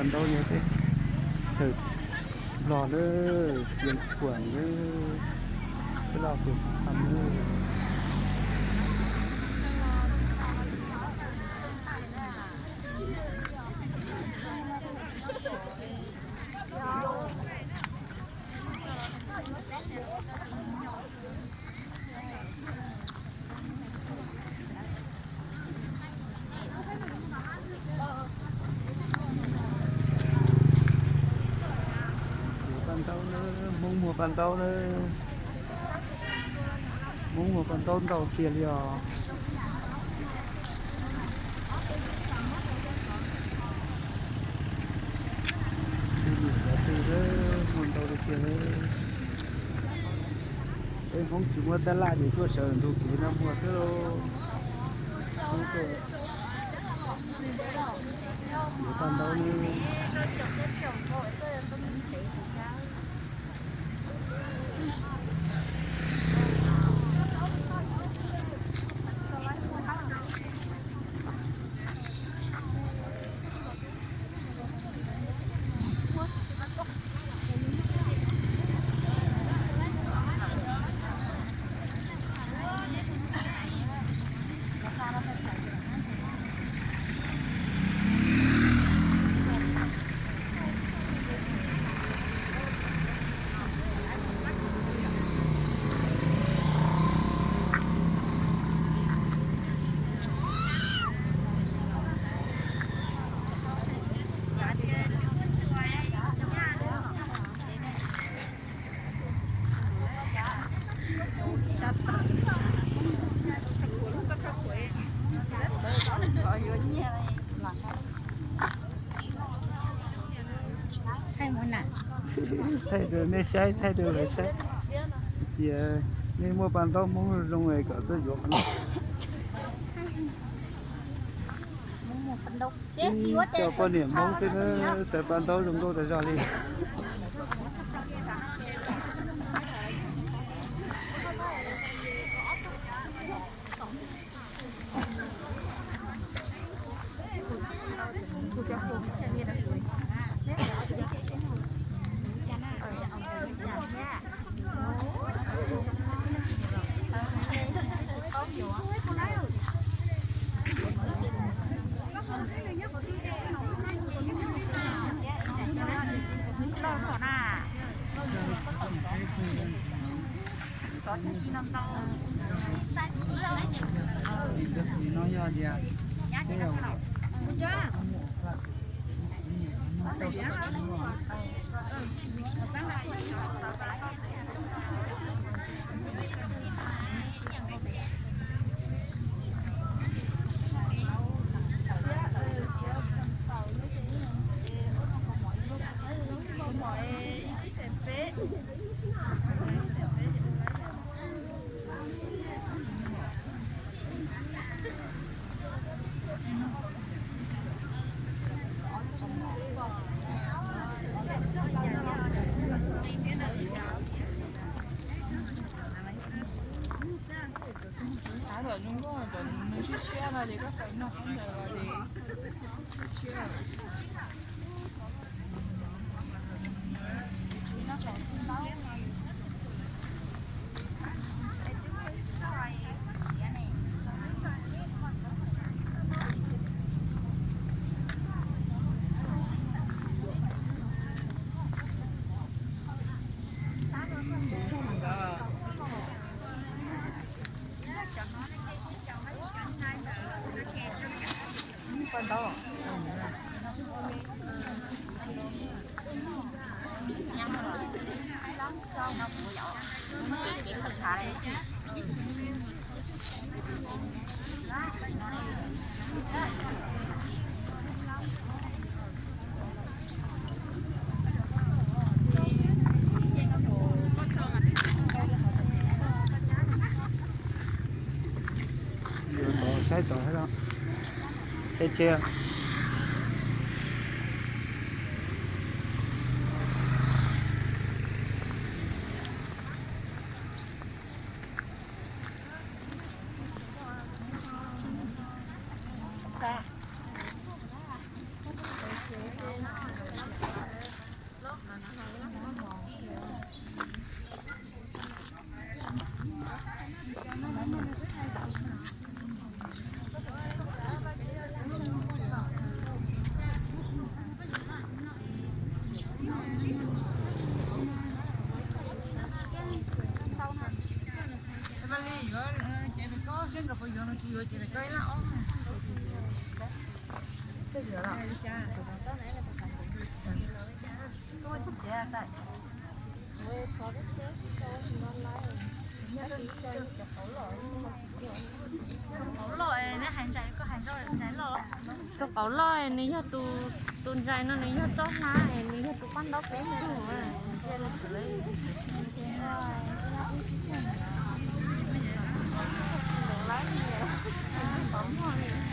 Ntau yog tej chaw Nplog na, Xiav Khuam na, tej laj Xiav Khuam na. Muag paj ntaub na, Hmoob muag paj ntaub na. Hmoob muag paj ntaub ntau tiag li os. Muag ntau tiag tiag li. Peb Hmoob tsis muaj tab laj ces tuaj sawv ntug kev no muag xwb lauj. Muag paj ntaub ne. Thaij rau nej saib, thaij rau lawv saib tias nej muaj paj ntaub Hmoob zoo es kom tuaj yuav qhov no. Ib co poj niam Hmoob xwb na, xaws paj ntaub zoo nkauj tas zog li. Cov xim no yog tias, Saib tod, saib tod. Tus qauv loj, nws yog tus, tus ntsais no nws yog txoj hlab, nws yog tus paj ntaub peb ntug. Qauv muag li.